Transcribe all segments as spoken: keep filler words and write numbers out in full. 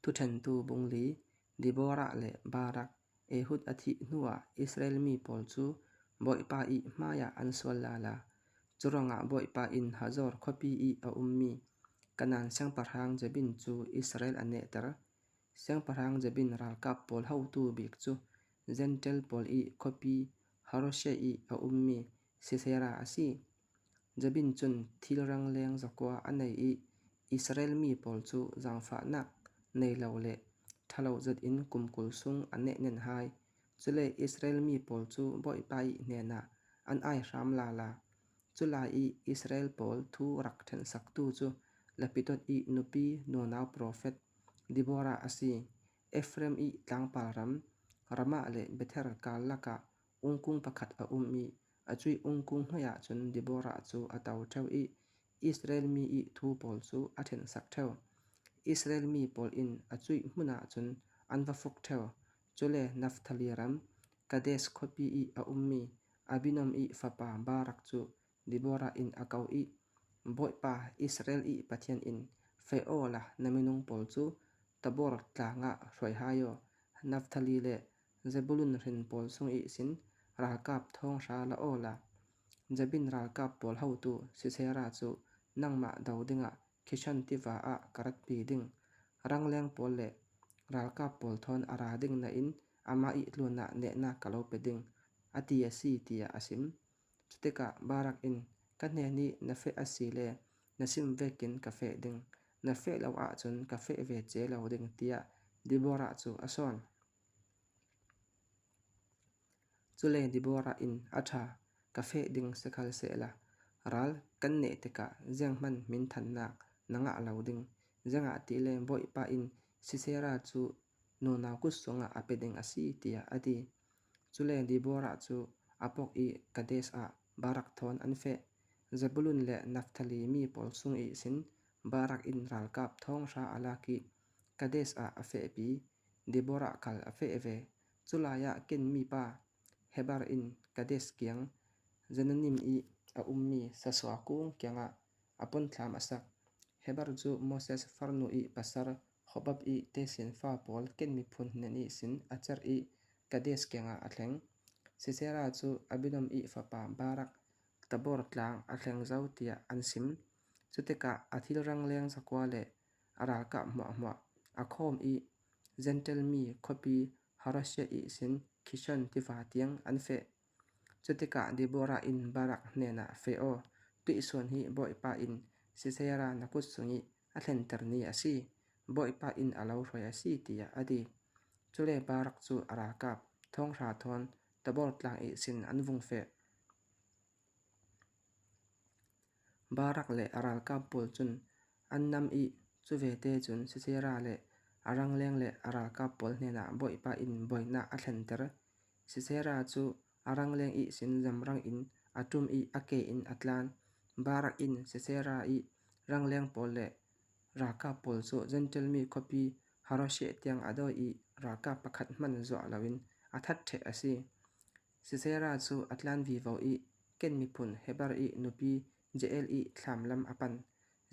Thuṭhentu bung li. Debora le Barak. Ehud a thih hnuah Israel mi pawl chu Bawipa i hmaiah an sual lala. Churuangah Bawipa in Hazor khuapi i a um mi Kanan siangpahrang Jabin chu Israel a nehter. Siangpahrang Jabin ralkap pawl hotu bik chu Gentile pawl i khuapi Harosheth i a um mi Sisera a si. Jabin chun thil rangleng zakua a nei i Israel mi pawl chu zangfahnak nei lo le ṭha lo zet in kum kul sung a nehnen hai. Chule Israel mi pawl chu Bawipa i hnenah an ai hram lala. Chulai i Israel pawl thu rak ṭhensaktu chu Lapidoth i nupi nunau profet Debora a si. Ephraim i tlangpal ram, Ramah le Bethel kal lakah ungkung pakhat a um i, a chuih ungkung hnuaiah chun Debora chu a to ṭheu i, Israel mi i thu pawl chu a ṭhensak ṭheu. Israel mi pawl in a chuih hmunah chun an va fuk ṭheu. Chule Naphtali ram, Kadesh khuapi i a um mi Abinom i fapa Barak chu Debora in a ko i, Bawipa Israel i Pathian in, "Feh aw la, na minung pawl chu Tabor tlangah hruai hai aw. Naphtali le Zebulun hrin pawl sung ihsin ralkap thawng hra la aw la. Jabin ralkap pawl hotu Sisera chu nangmah do dingah Kishon tiva ah ka ratpi ding. Rangleng pawl le ralkap pawl thawn a ra ding nain ama i tlunah nehna ka lo pe ding," a ti a si, tiah a sim. Chutikah Barak in, "Ka hnen i na feh a si le, na sim vekin ka feh ding. Na feh lo ahcun ka feh ve che lo ding," tiah Debora cu a sawn. Cule Debora in, "A ṭha, ka feh ding, sikhalsehla ral kan neh tikah zianghman minthannak na ngah lo ding. Ziangahtile Bawipa in Sisera cu nunau kut sungah a pe ding a si," tiah a ti. Cule Debora cu a pok i Kadesh ah Barak thawn an feh. Zebulun le Naphtali mi pawl sung ihsin Barak in ralkap thawng hra a lak i Kadesh ah a fehpi. Debora khal a feh ve. Culai ah Ken mipa Heber in Kadesh kiang Zananim i a ummi sasua kung kiangah a ponthlam a sak. Heber cu Moses farnu i pasal Hobab i tesinfa pawl Ken miphun hnen ihsin a cer i Kadesh kiangah a thleng. Sisera cu Abinom i fapa Barak Tabor tlang a thleng zo tiah an sim. Cutikah a thil rangleng zakua le a ralkap hmuahhmuah a khawm i Gentile mi khuapi Harosheth ihsin Kishon tiva tiang an feh. Cutikah Debora in Barak hnenah, "Feh aw, tuihsuan hi Bawipa in Sisera na kut sung i a thlenter ni a si. Bawipa in a lo hruai a si," tiah a ti. Cule Barak cu a ralkap thawng hra thawn Tabor tlang ihsin an vung feh. Barak le a ralkap pawl cun an nam i, cuvete cun Sisera le a rangleng le a ralkap pawl hnenah Bawipa in buainak a thlenter. Sisera cu a rangleng ihsin zamrang in a ṭum i a ke in a tlan. Barak in Sisera i rangleng pawl le ralkap pawl cu Gentile mi khuapi Harosheth tiang a dawi i ralkap pakhat hman zuah loin a that ṭheh a si. Sisera cu a tlan vivo i Ken miphun Heber i nupi Jael i thlam lam a pan.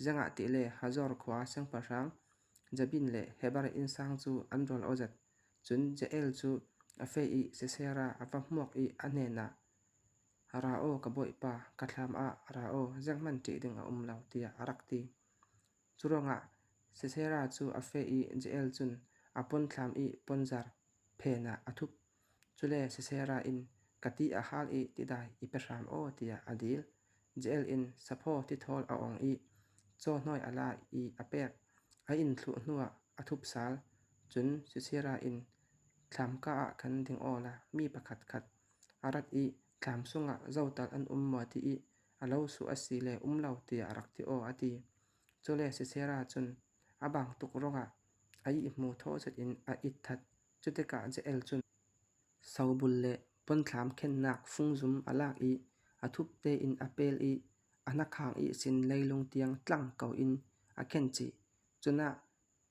Ziangahtile Hazor khua siangpahrang Jabin le Heber innsang cu an rawl aw zat. Cun Jael cu a feh i Sisera a va hmuak i a hnenah, "Ra aw, ka bawipa, ka thlam ah ra aw, zianghman ṭih ding a um lo," tiah a rak ti. Curuangah Sisera cu a feh i Jael cun a ponthlam i ponzar phenah a thup. Cule Sisera in, "Ka ti a hal i tidai i pe hram aw," tiah a dil. Jael in saphaw tithawl a ong i cawhnawi a la i a pek. A in thluh hnuah a thup sal. Cun Sisera in, "Thlamka ah khan ding awla mi pakhatkhat a rat i thlam sungah zotal an um maw ti i a lo suh a si le um lo," tiah a rak ti aw a ti. Cule Sisera cun a bangtuk ruangah a ihmu thaw zetin a itthat. Cutikah Jael cun sobul le ponthlam khennak fungzum a lak i a thup tein a pel i a hnakhang ihsin leilung tiang tlang ko in a khen cih. Cunah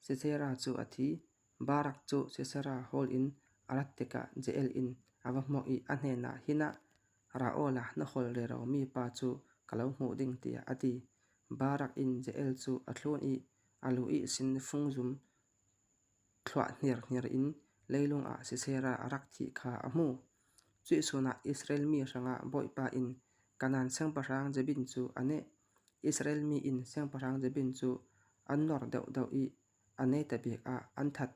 Sisera cu a thi. Barak cu Sisera hawl in a rat tikah Jael in a va hmuak i a hnenah, "Hinah ra awla na hawl rero mipa cu ka lo hmuh ding," tiah a ti. Barak in Jael cu a thlun i a lu ihsin fungzum thluah hnir hnir in leilung ah Sisera a rak thih kha a hmu. Chuih sun ah Israel mi hrang ah Bawipa in Kanan siangpahrang Jabin chu a neh. Israel mi in siangpahrang Jabin chu an nor deuh deuh ih a nei ta bik ah an that